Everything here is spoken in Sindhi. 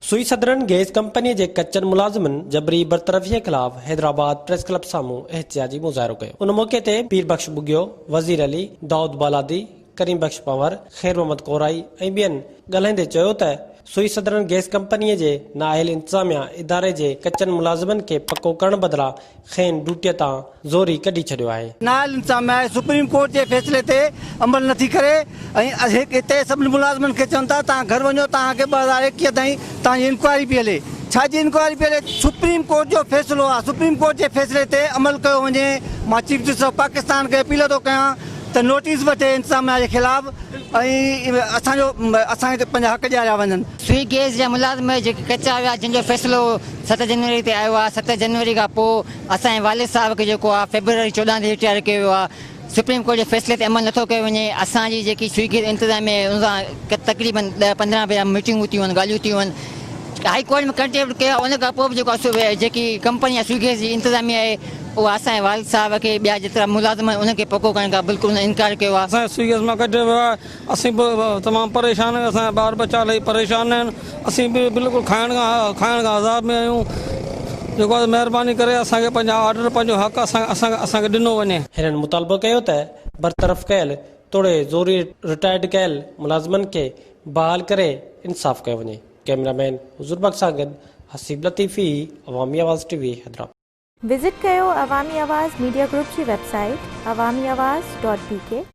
سوئي سدرن گئس ڪمپني جي ڪچن ملازمن جبري برطرفي خلاف حيدرآباد پريس ڪلب سامهون احتجاجي مظاهرو ڪيو. ان موقعي تي پير بخش ٻگهيو، وزير علي، دائود بالادي، ڪريم بخش پنهور، خير محمد ڪورائي ۽ ٻين ڳالهائيندي چيو ته سوئي سدرن گئس ڪمپني جي نااهل انتظاميا اداري جي ڪچن ملازمن کي پڪو ڪرڻ بدران کين ڊيوٽيء تان زوري ڪڍي ڇڏيو آهي. نااهل انتظاميا سپريم ڪورٽ جي فيصلي تي عمل نٿي ڪري ۽ هتي سڀني ملازمن کي چون ٿا توهان گهر وڃو توهان کي 2021 تائين توهان جي انڪوائري پئي هلي ڇا جي انڪوائري پئي هلي سپريم ڪورٽ جو فيصلو آهي سپريم ڪورٽ جي فيصلي تي عمل ڪيو وڃي مان چيف جسٽس آف پاڪستان کي اپيل ٿو ڪيان ته نوٽيس وٺي انتظاميا جي خلاف ۽ اسان جو اسان کي پنهنجا حق ڏياريا وڃن. سوئي گيس جا ملازم جيڪي ڪچا هيا جن جو فيصلو ست جنوري تي آيو آهي ست جنوري کان پوء اسان جي والد صاحب کي جيڪو آهي فيبروري 14 تي رٽائر ڪيو ويو آهي سپريم ڪورٽ جي فيصلي تي عمل نٿو ڪيو وڃي اسان جي جيڪي سوئي گيس انتظاميه آهي ان سان تقريبن 10 15 ڀيرا ميٽنگون ٿيون آهن ڳالهيون ٿيون آهن هائي ڪورٽ ۾ ڪنٽيمپٽ ڪيو آهي ان کان پوء به جيڪو آهي جيڪي ڪمپني آهي سوئي گيس جي انتظاميه آهي اها اسان جي والد صاحب کي ٻيا جيترا ملازم آهن انهن کي پڪو ڪرڻ کان بلڪل انهن انڪار ڪيو آهي. اسان کي سوئي گيس مان ڪڍيو ويو آهي اسين به تمام پريشان آهيون اسان جا ٻار ٻچا الاهي پريشان آهن اسين به بلڪل کائڻ کان کائڻ کان عذاب ۾ آهيون جيڪو آهي مهرباني ڪري اسان کي پنهنجا آرڊر پنهنجو حق اسان اسان اسان کي ڏنو وڃي. هنن مطالبو ڪيو ته برطرف ڪيل توڙي زوري رٽائرڊ ڪيل ملازمن کي بحال ڪري انصاف ڪيو وڃي. ڪئميرا مين حضور بخش سان گڏ حسيب لطيفي، عوامي آواز ٽي وي، حيدرآباد. وزٽ ڪيو عوامي آواز ميڊيا گروپ جي website Awami Awaz dot B K.